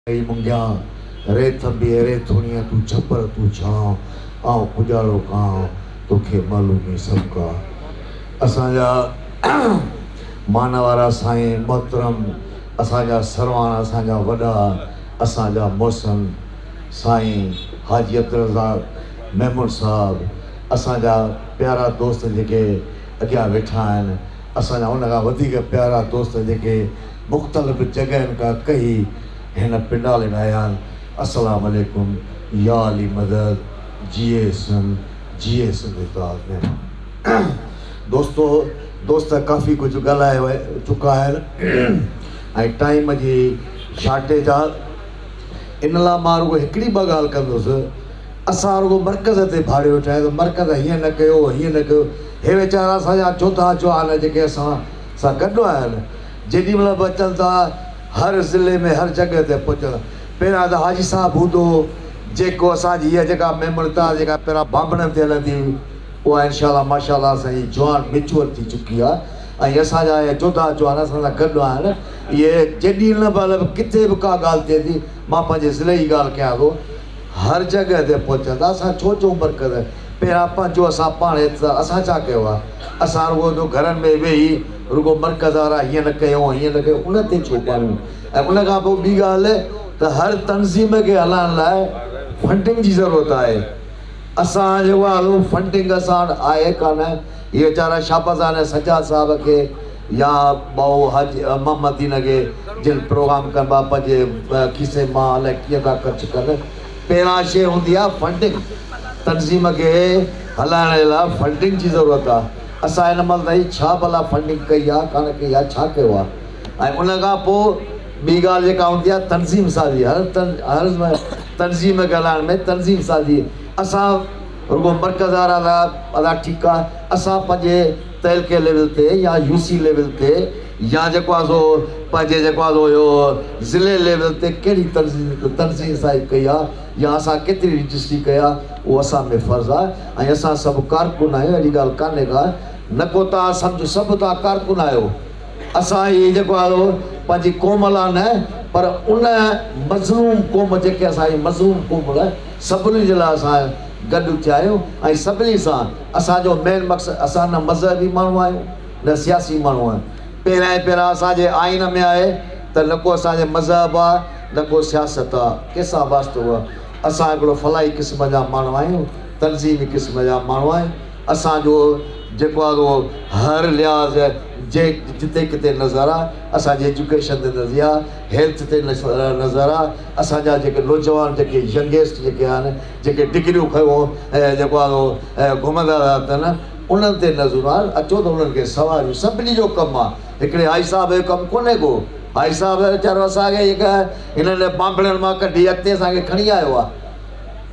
اي منگيان، ري ٿنڀيء ري ٿوڻيء تون ڇپر تون ڇانء، آئون پڄاڙو ڪانء، توکي معلوم ئي سڀ ڪا. اسان جا مان وارا سائين محترم، اسان جا سرواڻ، اسان جا وڏا، اسان جا محسن سائين حاجي عبدالرزاق ميمڻ صاحب، اسان جا پيارا دوست جيڪي اڳيان ويٺا آهن، اسان جا ان کان وڌيڪ پيارا دوست جيڪي مختلف جڳهين کان ڪهي هن پنڊال ۾ آيا آهن. السلام عليڪم يا علي مدد جيئي سنڌ جيئي سنڌ اتحاد مهمان دوستو دوست ڪافي ڪجهه ڳالهائي چڪا آهن ۽ ٽائيم جي شارٽيج آ ان لاء مان رڳو هڪڙي ٻه ڳالهه ڪندس اسان رڳو مرڪز تي ڀاڙيو ويٺا آهيون ته مرڪز هيئن نه ڪيو هيئن نه ڪيو هي ويچارا اسان جا جوڌا جوان جيڪي اسان سان گڏ آهن جيڏي مهل به اچن ٿا هر ضلعي ۾ هر جڳهه تي پهچن ٿا. پهريان ته حاجي صاحب هوندو هو جيڪو اسان جي هيء جيڪا ميمڻ تار جيڪا پهريان بانبڙن تي هلندي هئي اها انشاء الله ماشاء الله اسان جي جوان ميچوئر ٿي چڪي آهي ۽ اسان جا اهي جوڌا جوان اسان سان گڏ آهن اهي جيڏي مهل به ڪٿي به ڪا ڳالهه ٿئي ٿي مان پنهنجي ضلعي جي ڳالهه ڪيان ٿو هر جڳهه تي پهچن ٿا اسان ڇو چئون مرڪز پهريان پنهنجو اسان پاڻ اسان ڇا ڪيو آهي اسان رڳو جو گهرن ۾ ويهي رڳو مرڪز وارا هيئن نه ڪيو هيئن نه ڪيو ان تي ڇو پاڻيون ۽ ان کان پوء ٻي ڳالهه ته هر تنظيم کي هلائڻ لاء فنڊنگ جي ضرورت آهي اسان جيڪو آهي فنڊنگ اسان وٽ آهي ڪانه هي ويچارا شابزان سجاد صاحب کي يا ٻائو حاجي محمد دين کي جن پروگرام ڪن پيا پنهنجي کيسي مان الائي ڪيئن ٿا خرچ ڪن پهريان شيء هوندي آهي فنڊنگ تنظيم کي هلائڻ جي لاء فنڊنگ جي ضرورت آهي اسان هن مهل تائين ڇا ڀلا فنڊنگ ڪئي آهي ڪانه ڪئي آهي ڇا ڪيو آهي ۽ ان کان پوء ٻي ڳالهه جيڪا هوندي آهي تنظيم سازي هر هر تنظيم کي هلائڻ ۾ تنظيم سازي اسان رڳو مرڪز وارا لا ادا ٺيڪ آهي اسان پنهنجي تعلقي ليول تي يا يو سي ليول تي يا جيڪو آهي سو پنهنجي جيڪو آهي سو اهو ضلعي ليول تي ڪهڙي تنظيم سازي ڪئي آهي يا اسان ڪيتري رجسٽري ڪئي آهي اهو اسان ۾ فرض آهي ۽ اسان سڀ ڪارڪن آهيون اهڙي ڳالهه ڪانهي ڪا نه ڪو توهان سمجهو سڀ توهان ڪارڪن آهيو اسان هي جيڪو آهي سو پنهنجي قوم لاء نه پر ان مظلوم قوم جيڪي اسان جي مظلوم قوم لاء سڀني جي لاء اسان گڏ ٿيا آهيون ۽ سڀني سان اسان جو مين مقصد اسان نه مذهبي ماڻهو آهيون نه سياسي ماڻهو آهيون پهريان ئي پهريان اسان جي آئين ۾ آهي ته نه ڪو اسان جي مذهب آهي نه ڪو سياست آهي ڪنهن سان واسطو آهي اسان هڪڙو فلاحي قسم جا ماڻهو آهيون تنظيمي قسم جا ماڻهو آهيون اسان جو جيڪو آهي سو هر لحاظ جي جتي ڪٿي نظر آهي اسان جي ايجوڪيشن تي نظر آهي هيلٿ تي نظر آهي اسان جا جيڪي نوجوان جيڪي ينگيسٽ جيڪي آهن جيڪي ڊگريون کنيو ۽ جيڪو آهي سو گهمندا ٿا اٿن انهن تي نظر آهي اچو ته انهن کي سنواريون سڀني جو ڪم آهي هڪڙي حاجي صاحب جو ڪم ڪونهي ڪو حاجي صاحب ويچارو اسان کي جيڪا هنن بانبڙن مان ڪڍي اڳتي اسان کي کڻي آيو آهي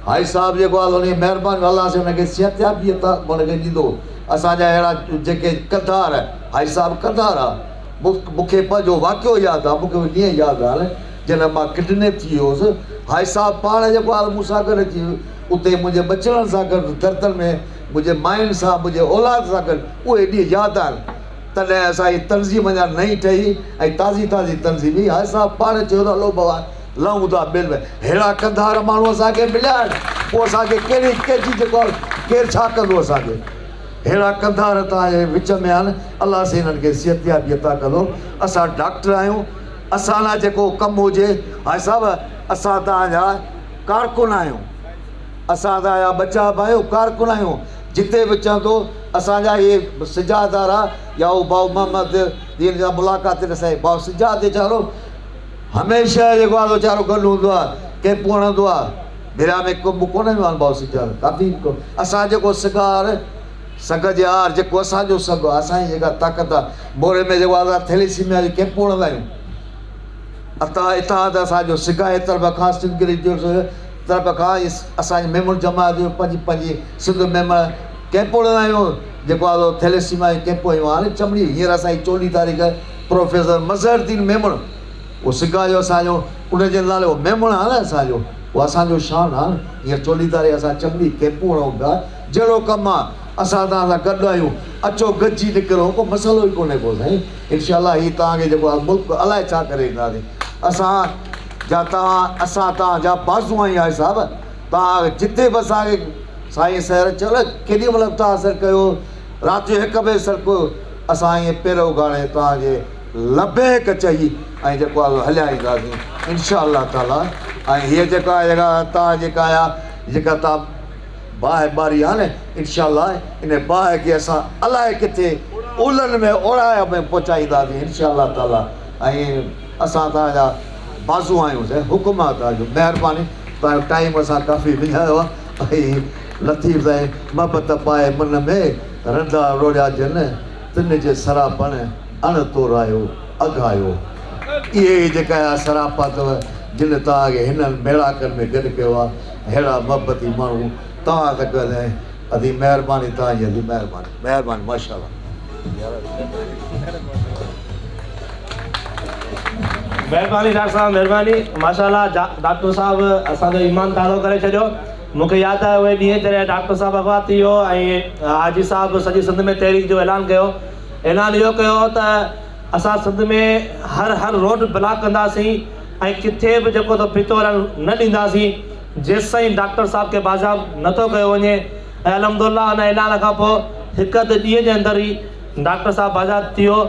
حاجي صاحب جيڪو آهي ان جي مهرباني الله سائين ان کي صحتيابي عطا ان کي ڏيندو اسان جا اهڙا جيڪي ڪڌار حاجي صاحب ڪڌار آهي مون کي پنهنجو واقعو ياد آهي مون کي ڏينهن ياد آهي جڏهن مان ڪڊنيپ ٿي ويو هوس، حاجي صاحب پاڻ جيڪو آهي مون سان گڏ اچي اتي منهنجي ٻچڙن سان گڏ دردن ۾ منهنجي ماين سان منهنجي اولاد سان گڏ اهي ڏينهن ياد آهن. تڏهن اسان جي تنظيم اڃا نئين ٺهي ۽ تازي تازي تنظيم هئي. حاجي صاحب پاڻ چيو ته هلو بابا لهون ٿا ٻين ۾. ههڙا ڪنڌار ماڻهو اسان کي مليا آهن پوء اسان کي ڪهڙي ڪنهن جي جيڪو آهي ڪير ڇا ڪندو اسان کي. ههڙا ڪنڌار توهان جي وچ ۾ آهن الله سائين انهن کي صحتيابي عطا ڪندو. اسان ڊاڪٽر آهيون. اسان لاء جيڪو ڪم هجي حاجي صاحب اسان توهان جا ڪارڪن آهيون اسان توهان جا ٻچا به آهيون ڪارڪن آهيون جتي به چوندو اسان جا اهي سجاد وارا يا هو ڀائو محمد دين جا ملاقات ٿي اسان ڀائو سجاد ويچارو هميشه جيڪو آهي ويچارو گڏ هوندو آهي ڪيمپون هڻندو آهي ڀريا ۾ ڪم ڪونه ويو آهي ڀائو سجاد ڪافي اسان جيڪو سگار سگهه جي آر جيڪو اسان جو سگهه آهي، اسان جي جيڪا طاقت آهي، موري ۾ جيڪو آزاد ٿيليسيميا جي ڪيمپون هڻندا آهيون. اتا اتحاد اسان جو سگهه آهي طرف کان سنڌ گريجوئيٽس طرف کان اسان جي ميمڻ جماعت جو پنهنجي پنهنجي سنڌ ميمڻ ڪيمپون هڻندا آهيون جيڪو آزاد ٿيليسيميا جي ڪيمپون هيون هاڻي چمڙي هينئر اسان جي چوڏهين تاريخ پروفيسر مظهر الدين ميمڻ اهو سگا جو اسان جو ان جي نالي اهو ميمڻ آهي نه اسان جو اهو اسان جو شان آهي نه هينئر چوڏهين تاريخ اسان چمڙي ڪيمپون هڻون پيا جهڙو ڪم آ اسان توهان سان گڏ آهيون اچو گڏجي نڪرون ڪو مسئلو ئي ڪونهي ڪو سائين انشاء الله هي توهان کي جيڪو آ ملڪ الائي ڇا ڪري ڏينداسين اسان. جا توهان اسان توهان جا بازو آهيون حاجي صاحب توهان جتي به اسان کي سائين سير چيو نه ڪيڏي مهل به توهان سر ڪيو رات جو هڪ بجي سر ڪيو اسان ائين پير اگهاڙي توهان کي لبيڪ چئي ۽ جيڪو آهي هليا اينداسين انشاء الله تعالي ۽ هيء جيڪا جيڪا توهان جيڪا آيا جيڪا توهان باهه ٻاري آهي نه انشاء الله ان باهه کي اسان الائي ڪٿي اولن ۾ اوڙاهه ۾ پهچائينداسين انشاء الله تعالي ۽ اسان توهان جا بازو آهيون سائين حڪم آهي توهان جو مهرباني توهان جو ٽائيم اسان ڪافي وڃايو آهي ۽ لطيف سائين محبت پائي من ۾ رندا روڙيا جن تن جي سراپڻ اڻ تورايو اگهايو اهي ئي جيڪا اها سراپا اٿو جن توهان کي هنن ميڙاڪن ۾ گڏ ڪيو آهي ههڙا محبتي ماڻهو توهان سان گڏ آهن ادي مهرباني توهان جي ادي مهرباني مهرباني ماشاءالله. مهرباني ڊاڪٽر صاحب مهرباني ماشاءالله ڊاڪٽر صاحب اسان جو ايمان تازو ڪري ڇڏيو مون کي ياد آهي اهي ڏينهن جڏهن ڊاڪٽر صاحب اغوا ٿي ويو ۽ حاجي صاحب سڄي سنڌ ۾ تحريڪ جو اعلان ڪيو اعلان اهو ڪيو ته اسان سنڌ ۾ هر هر روڊ بلاڪ ڪنداسين ۽ ڪٿي به جيڪو ٿو ڦيٿو هلڻ نه ڏينداسين جيستائين ڊاڪٽر صاحب کي بازياب نٿو ڪيو وڃي ۽ الحمدالله ان اعلان کان پوء هڪ اڌ ڏينهن جي اندر ئي ڊاڪٽر صاحب بازياب ٿي ويو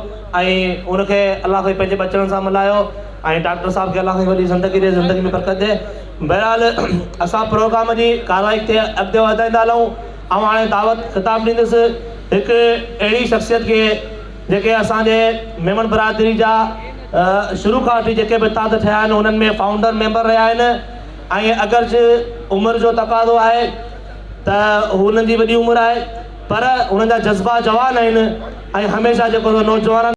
۽ ان کي الله سائين پنهنجي ٻچڙن سان ملايو ۽ ڊاڪٽر صاحب کي الله سائين وڏي زندگي ڏي زندگي ۾ برڪت ڏي بهرحال اسان پروگرام جي ڪارروائي کي اڳتي وڌائيندا هلون آئون هاڻي دعوت خطاب ڏيندس هڪ اهڙي شخصيت کي جيڪي اسان جي ميمڻ برادري جا شروع کان وٺي جيڪي به اتحاد ٺهيا آهن انهن ۾ فائونڊر ميمبر رهيا آهن ۽ اگرچ عمر جو تقاضو آهي ته هنن جي وڏي عمر آهي پر هنن جا جذبا جوان آهن ۽ هميشه جيڪو نوجوانن.